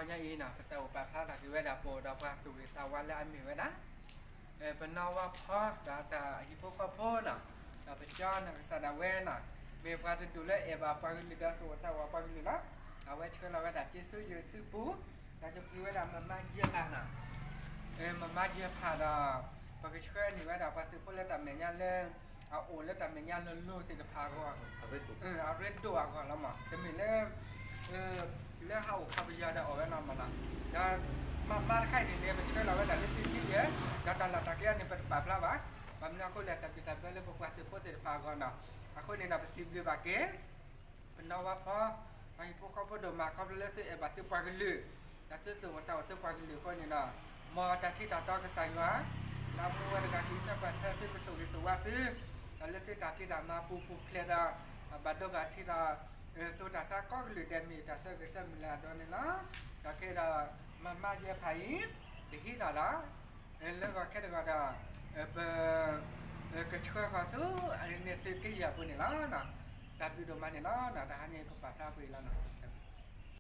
တနံၤညါအံၤန့ၣ် ပသးအိၣ်ပာ်ဖျါထီၣ်က့ၤဝဲဒၣ် ပအိၣ်ဒီးပှၤသူၣ်ဂ့ၤသးဝါလၢအမ့ၢ်ဝဲဒၣ် ပနီၢ်ဝါဖီ ဒီးတၢ်ဟံၣ်ဖိဃီဖိန့ၣ်, ဒီးပကၠီနီၢ်ကစၢ်ဒၣ်ဝဲန့ၣ်, မ့ၢ်ပှၤတဒူၣ်လၢအဲၣ်ဘၣ်ပှၤကလုာ်ဒီးသူၣ်အိၣ်သးအိၣ်ပှၤကလုာ်လီၤ. အဝဲဆှၢလီၤဝဲဒၣ်က့ၤဆူယစုပူၤ, ဒီးယပှ့ၤဝဲဒၣ်မမါယဲၢ်ဖးန့ၣ်, မမါယဲၢ်ဖးဒီး ပကဆှၢန့ၢ်ဝဲဒၣ်ပှၤသုးဖိလၢတၢ်မဲာ်ညါလၢ အအိၣ်လၢတၢ်မဲာ်ညါလိၤလိၤသ့ၣ်တဖၣ်အဂီၢ်, အရ့ဒိၣ်အဂီၢ်လီၤမး. တမ့ၢ်လၢ လၢဟးအိၣ်ခီပယီၤဒီးအီၣ်ဝဲလီၤမးနီၤ. ဒီးမမါတခါအံၤန့ၣ်န့ၣ် ပဆှၢလီၤဝဲဒၣ်လၢစုခံယဲၢ်, ဒီးတၢ်လီၢ်တၢ်ကျဲန့ၣ် ပတပာ်ဖျါဘၣ်. ဘၣ်မနုၤအဃိလဲၣ် တၢ်ဘံၣ်တၢ်ဘၢလၢပပှၤသုးဖိသ့ၣ်တဖၣ်အဂီၢ်နီၤ. အဃိန့ၣ်ဒီး ပစံးဘျုးဘၣ်က့ၤ ပနီၢ်ဝါဖီ ဒီးဟံၣ်ဖိဃီဖိဒိၣ်မး ခီဖျိလၢသုအဲၣ်ဘၣ်သုပှၤကလုာ်, ဒီးသုသူၣ်အိၣ်သးအိၣ်သုပှၤကလုာ်အဃိန့ၣ်ဒီး, မ်တၢ်ထံၣ်တၢ်တီကစၢ်ယွၤ လၢအမူဝဲတဂၤ ကဟံးထၢၣ်ပှၤထၢသု ကဆိၣ်ဂ့ၤဆိၣ်ဝါသု, ဒီးလၢသုတၢ်ဖံးတၢ်မၤပူၤပူၤဖျဲးဒီး ဘၣ်ဒိဘၣ်ထံးဒီး စိၤတၢ်ဆါကိးကလုာ်ဒဲး မ့ၢ်တၢ်ဆၢဂ့ၤဆၢမုၢ်လၢအဒိန့ၣ်လီၤ. ဒီးခဲဒီး မမါယဲၢ်ဖးအံၤ တဟံးတၢ်လီၤ. လၢဂီၤခဲတဂီၤဒီး ပ ကဆှၢဃီၤဆူ န့ၣ်သုခံယဲၢ်အပူၤန့ၣ်လီၤ. တၢ်ဘျုးဒိၣ်မးန့ၣ်လီၤ. တဟါညါအံၤ ပပာ်ဖျါကွံာ်အံၤလီၤနီၤ.